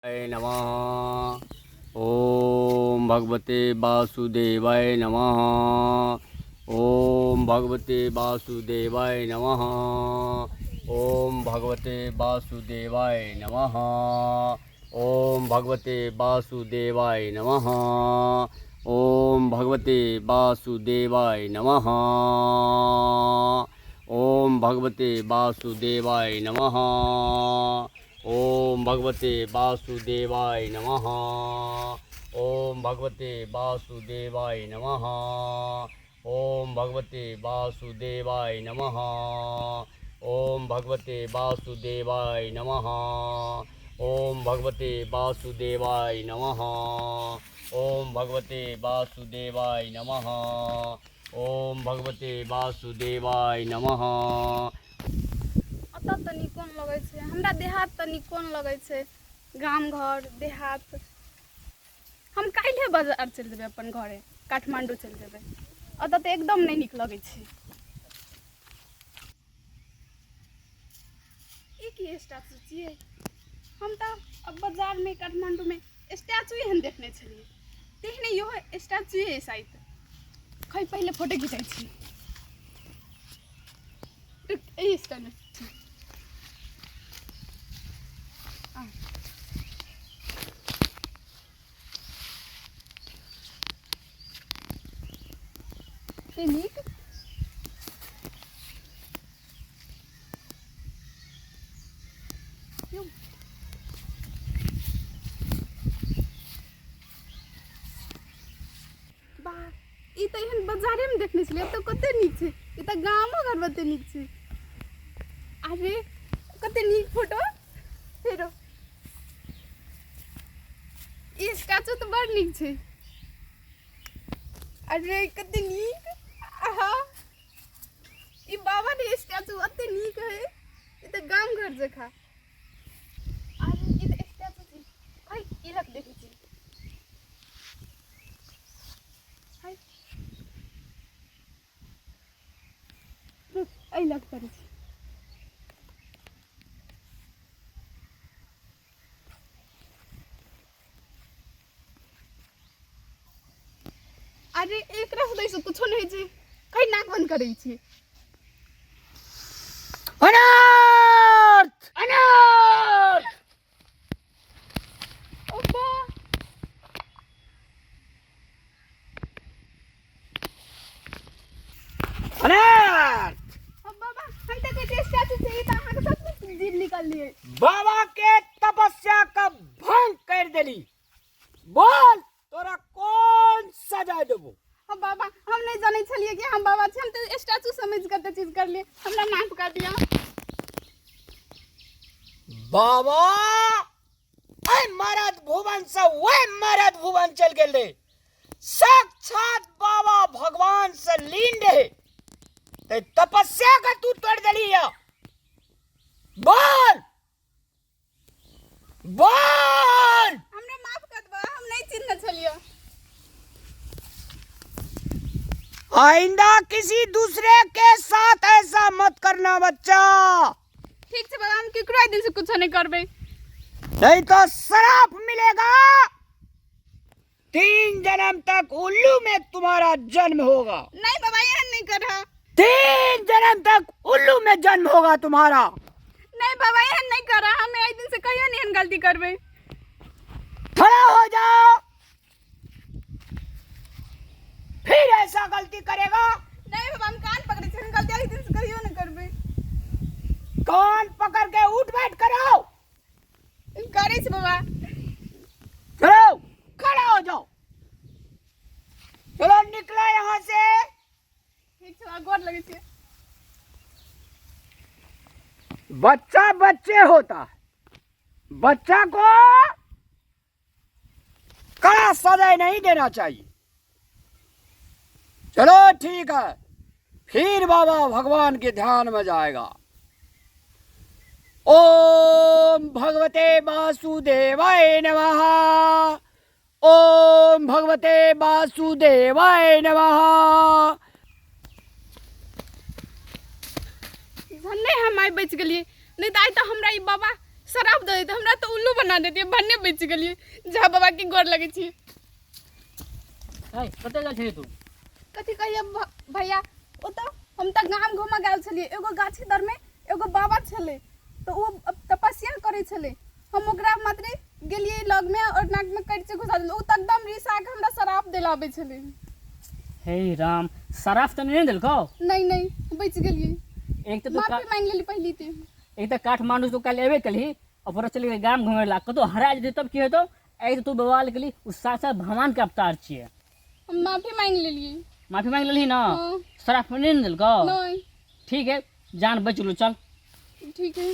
नमः। ॐ भगवते वासुदेवाय नमः। ॐ भगवते वासुदेवाय नमः। ॐ भगवते वासुदेवाय नमः। ॐ भगवते वासुदेवाय नमः। ॐ भगवते वासुदेवाय नमः। ॐ भगवते वासुदेवाय नमः। ॐ भगवते वासुदेवाय नमः। ॐ भगवते वासुदेवाय नमः। ॐ भगवते वासुदेवाय नमः। ॐ भगवते वासुदेवाय नमः। ॐ भगवते वासुदेवाय नमः। ॐ भगवते वासुदेवाय नमः। ॐ भगवते वासुदेवाय नमः। एतऽ तऽ नीको नहि लगै छै हमरा देहात तऽ नीको नहि लगै छै गाम घर देहात हम काल्हिए बाजार चलि जेबै अपन घरे काठमाण्डू चलि जेबै एतऽ तऽ एकदम नहि नीक लगै छै ई की स्टैचू छियै हम तऽ अब बाजारमे काठमाण्डूमे स्टैचू एहन देखने छलियै तेहने इहो स्टैचू अइ शायद खै पहिले फोटो घिचै छी एहि स्टाइलमे कते नीक वाह ई तऽ एहन बाजारेमे देखने छलियै एतऽ कते नीक छै ई तऽ गामो घरमे कते नीक छै अरे कते नीक फोटो फेरो ई स्टैचू तऽ बड़ नीक छै अरे कते नीक आहा ई बाबा के स्टैचू अते नीक है ई तऽ गाम घर जकाँ अरे ई तऽ स्टैचू छै हाय ई लग देखै छी हाय रुक एहि लग करै छी अरे एकरा से दैसे कुछो नहीं छै कहीं नाक बंद करै छी अनर्थ अनर्थ अब्बा अनर्थ अब बाबा हम तऽ कहै छियै स्टैचू छै ई तऽ अहाँके सचमुच जीभ निकललियै बाबा के तपस्या का भंग कर देली बोल तोरा कौन सजा देबो हम बाबा हम नहीं जानै छलियै कि हम बाबा छी हम तऽ स्टैचू समझ कऽ तऽ चीज करलियै हमरा माफ कर दिअ बाबा ऐ मरद भुवन से वह मरद भुवन चल गेल रे साक्षात बाबा भगवान से लीन रहे ते तपस्या का तू तोड़ देली या बोल बोल हमरा माफ कर दबा हम नहीं चिन्ह छलियै आइंदा किसी दूसरे के साथ ऐसा मत करना बच्चा ठीक छै बाबा हम केकरो एहि दिन से कुछो नहीं करबै नहीं तो श्राप मिलेगा तीन जन्म तक उल्लू में तुम्हारा जन्म होगा नहीं बाबा एहन नहीं करह तीन जन्म तक उल्लू में जन्म होगा तुम्हारा नहीं बाबा एहन नहीं करह हम एहि दिन से कहियो नहीं एहन गलती करबै खड़ा हो जाओ फिर ऐसा गलती करेगा नहीं बाबा हम कान पकड़े छी हम गलती एहि दिन से कहियो नहीं करबै कान पकड़ के उठ बैठ कराओ करै छी बाबा चलो खड़ा हो जाओ चलो निकलो यहाँ से ठीक छै बाबा गोर लगै छी बच्चा बच्चे होता है बच्चा को कड़ा सजाए नहीं देना चाहिए चलो ठीक है फिर बाबा भगवान के ध्यान में जाएगा ओम भगवते वासुदेवाय नमः ओम भगवते वासुदेवाय नमः धन्य हम आइ बचि गेलियै नहि तऽ आइ तऽ हमरा ई बाबा शराब दऽ देतै हमरा तऽ उल्लू बना देतियै भन्ने बचि गेलियै झा बाबा के गोर लगै छी है कतऽ गेल छली तू कथी कहिए भैया ओतऽ हम तऽ गाम घूमऽ गेल छलियै एगो गाछी तरमे एगो बाबा छलै तऽ ओ तपस्या करै छलै हम ओकरा मात्रे गेलियै लगमे आओर नाकमे करची घुसा देलियै ओ तऽ एकदम रिसा कऽ हमरा शराब दिलाबै छलै हे राम शराब तऽ नहि ने देलकौ नहि नहि बचि गेलियै एक तऽ तू माफी मांगि लेली पहली ते एक तऽ काठमांडू तू काल्हि एबे कलही और चलि गेलै गाम घुमै ला कतौ हरा जेतै तब की हेतौ एक तऽ तू बवाल केली ओ साक्षात भगवान के अवतार छियै हम माफी मांगि लेलियै माफी मांगि लेलही ना हाँ। शराब नहि ने देलकौ नहीं ठीक है जान बचि गेलौ चल ठीक है